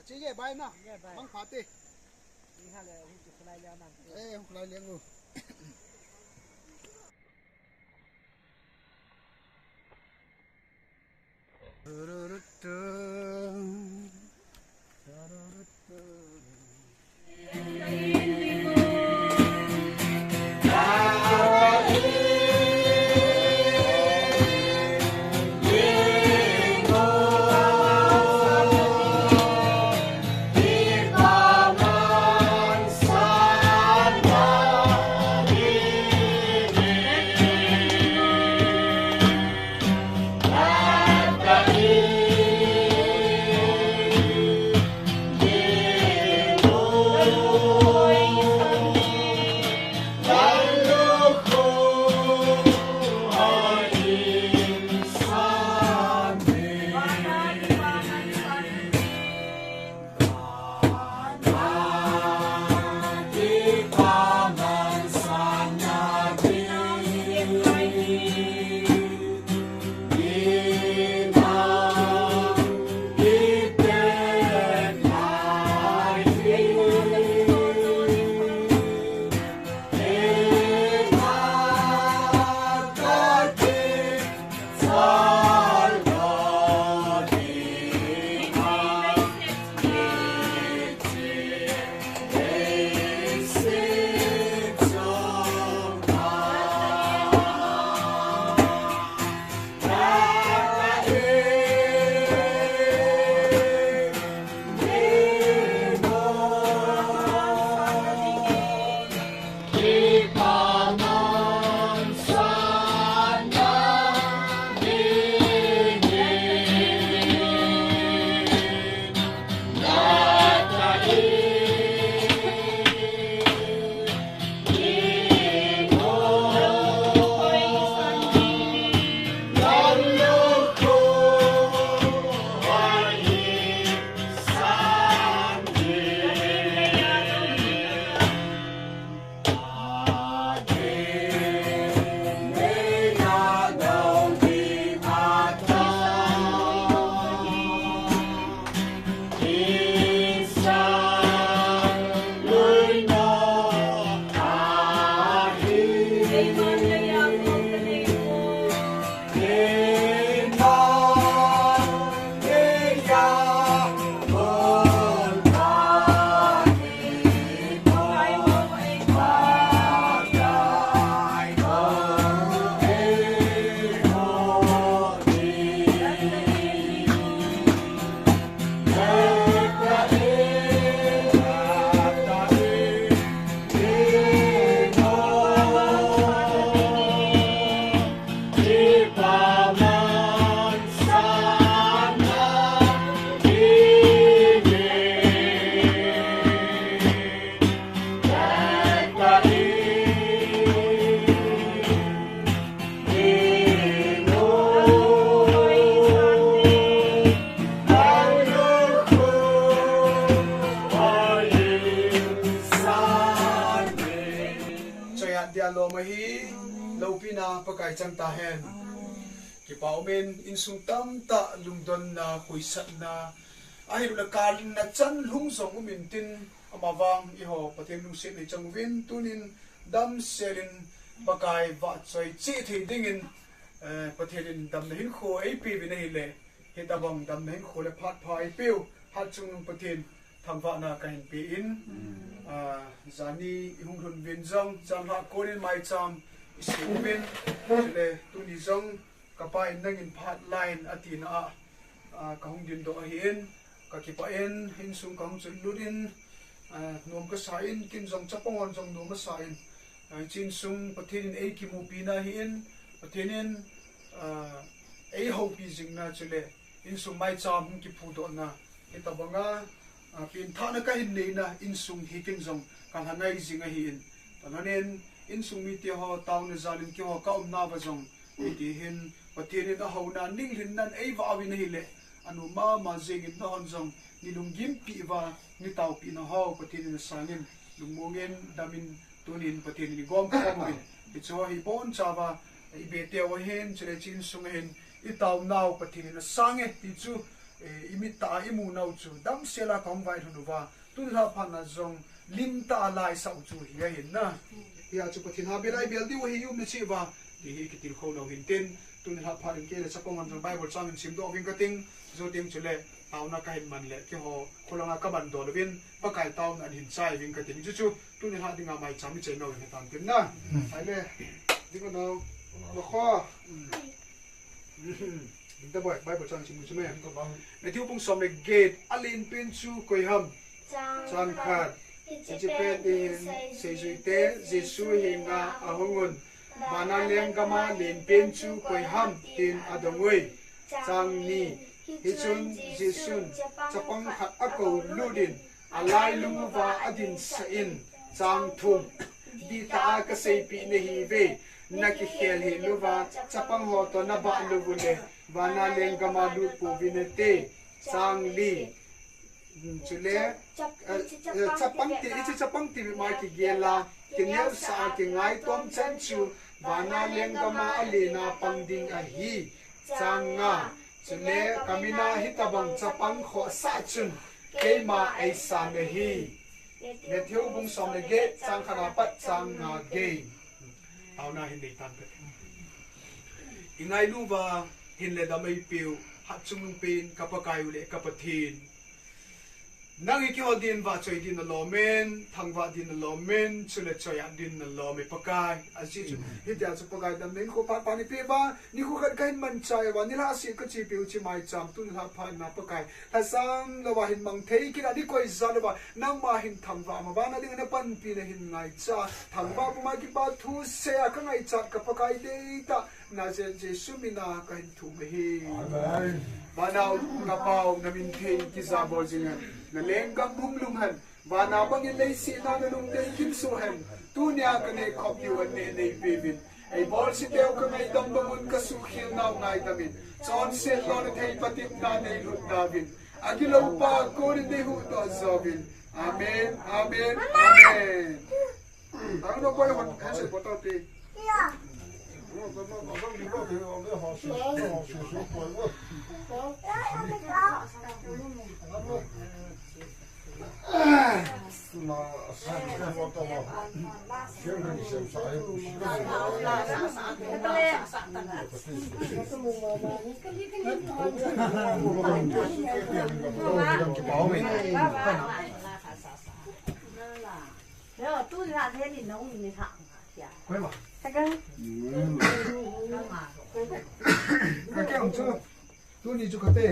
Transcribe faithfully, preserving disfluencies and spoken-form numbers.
Che ye bai na. Ye bai. Mang pha te. Ni ha le, hung chu khlai le nang. Eh, hung khlai le ngo. Chaya dia lom ahi, loupina Pakai chang tahen. Kipa umin, insung tamtah lungdonna, khoisatna, ahilouleh kalna chan lhung jong umin tin, amavang eiho Pathen lungset nei chang uvin, tunin damselin Pakai vahchoi cheh thei dingin, eh, Pathen in damna hinkho eipeuvin ahile, hitobang damna hinkho le phat pha eipeu, Hatchungnung Pathen thangvahna kahin pe in, ah, jani ihung lhun uvin jong, janhi konin maicham isem uvin, chule tuni jong kapa in nangin phat laiyin atina a, ah, kahung dingdoh ahin, kakipah in, insung kahung chotlut in, ah, nom kasa in, ken jong chapang hon jong nom asa in, ah, hiche insung Pathen in eikimupina ahin, Pathen in, ah, eihoupi jingna chule, insung maicham hung kiphudohna, hitobanga, ah, penthahna kahin neina, insung hi ken jong kalhangai jing ahin. Talhonin, insung mite ho, taona jalin keiho kaumna uva jong, hitihin, Pathen in ahouna, ninglhinnan eivah uvin ahile, anu mama jengin nahon jong, nei lunggimpeh uva, nei taopehna ho, Pathen in asangin, lungmongin, damin, tunin Pathen in igomkhom uvin. Hiche hi ibonchauva, ibe teu ahin, chule hiche insung ahin, itaonau Pathen in asange, ti chu, eh, i mit tah a i mu nau chu damsel a ka hung vailhun uva, tuni lha phat na jong lim tah a la i sah u chu hi ahin na. Hia chu Pathen ha bel a i bel diu ahi um na chi uva, ti hi kitilkhou nau hin tin, tuni lha phat in kei le chapang hon jong Bible chang hin simdoh ving ka ting, jou teng chule taona ka hin man le keiho kholanga ka man dol uvin, Pakai taona an hin chai ving ka ting, chu chu tuni lha dinga maicham i chai nau hin hetan tin na. Ai le, ding nau, ma kho. Ding ta boi, Bible chang chim chu me. Matthew bung som le get, a len pen chu koi ham? Chang khat. Hiche pet in seijuite Jesu henga ahung un, vana lenggama len pen chu koi ham, tin adong ui. Chang ni. Hichun Jesun chapang khat akou lut in, alailung uva adinsah in, chang thum. Dihtah a kaseipeh nahiuve, nakikhel hel uva chapang ho toh nabah lou uleh, vana lenggama lut pouvin nate. Chang li. Chule, eh, eh, chapang ti, hiche chapang ti ma kigel a, kineosah a kingai tom chan chu, vana lenggama alen a pang ding ahi. Chang nga. Chule, kamin a hitobang chapang khohsah chun, keima eisan ahi. Matthew bung som le get, chang khat a pat chang nga gei. Taona hin nei tan ka. I ngailu uva hin le dam eipeu, hatchungnung pen ka Pakai u le ka Pathen. Nang hi keiho din vahchoi din nalom in, thangvah din nalom in, chule choi-at din nalom e Pakai. Ajeh chu, hitia chu Pakai damna hinkho phat phat nei peh uva, nikho khat kahin manchah uva, nilhah seh kache peh u hiche maicham, tuni lha phat na Pakai. Lhasam louva hin mang thei kit a, nikoi jat louva, nangma hin thangvah ma bana dinga napanpi na hin ngaicha, thangvah puma kipa thusei a kangaichat ka Pakai deitah, Nazareth Jesu mina kahin thum ahi. Amen. Vana ka Pa u, namin theng kijabol jing hen, na lenggam hung lhung hen, vana bangin leiset a nalungdei kimsoh hen, tunia kaneh khop diu anneh neipeuvin, eibolseteu kangaidam bang un kasuhkhel nau ngaidam in, chonset lona thei patepna neilhut tauvin, agilou pa konin neihuhdoh jouvin. Amen, amen, amen. Tang no koi hon, hese botol pi. Koi ma. Ka kya hung chu. Tuni chu kate.